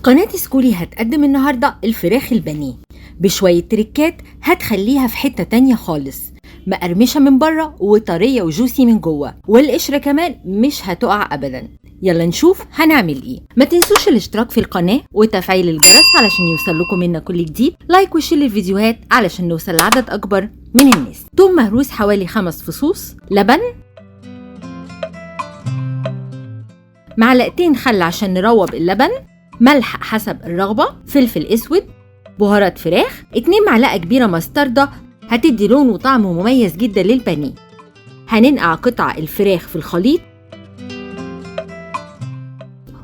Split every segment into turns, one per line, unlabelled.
قناة سكولي هتقدم النهاردة الفراخ البانيه بشوية تريكات هتخليها في حتة تانية خالص، مقرمشة من بره وطرية وجوسي من جوه، والقشرة كمان مش هتقع أبدا. يلا نشوف هنعمل ايه. ما تنسوش الاشتراك في القناة وتفعيل الجرس علشان يوصل لكم منا كل جديد، like و share الفيديوهات علشان نوصل لعدد أكبر من الناس. توم مهروس حوالي 5 فصوص، لبن، معلقتين خل عشان نروب اللبن، ملح حسب الرغبة، فلفل اسود، بهارات فراخ، 2 معلقة كبيرة مستردة هتدي لون وطعم مميز جدا للبانيه. هننقع قطع الفراخ في الخليط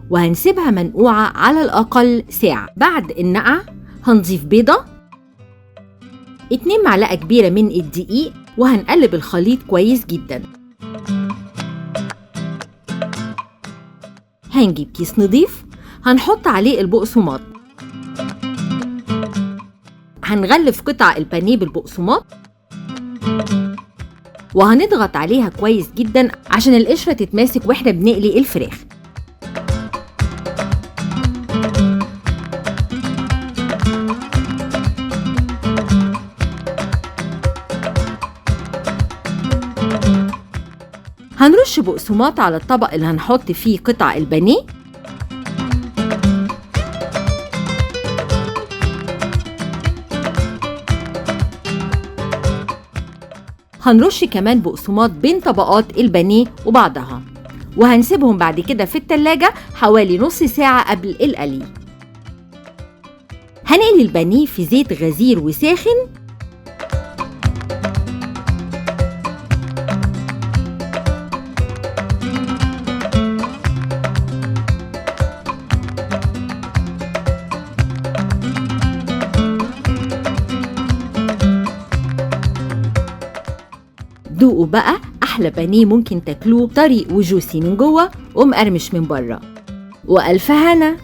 وهنسيبها منقوعة على الأقل ساعة. بعد النقع هنضيف بيضة، 2 معلقة كبيرة من الدقيق، وهنقلب الخليط كويس جدا. هنجيب كيس نضيف هنحط عليه البقسماط، هنغلف قطع البانيه بالبقسماط وهنضغط عليها كويس جدا عشان القشرة تتماسك واحنا بنقلي الفراخ. هنرش بقسماط على الطبق اللي هنحط فيه قطع البانيه، هنرش كمان بقسماط بين طبقات البانيه وبعضها، وهنسيبهم بعد كده في التلاجة حوالي نص ساعة قبل القلي. هنقلي البانيه في زيت غزير وساخن، دوقوا بقى أحلى بانيه ممكن تاكلوه، طري وجوسي من جوه ومقرمش من بره. وألف هنا.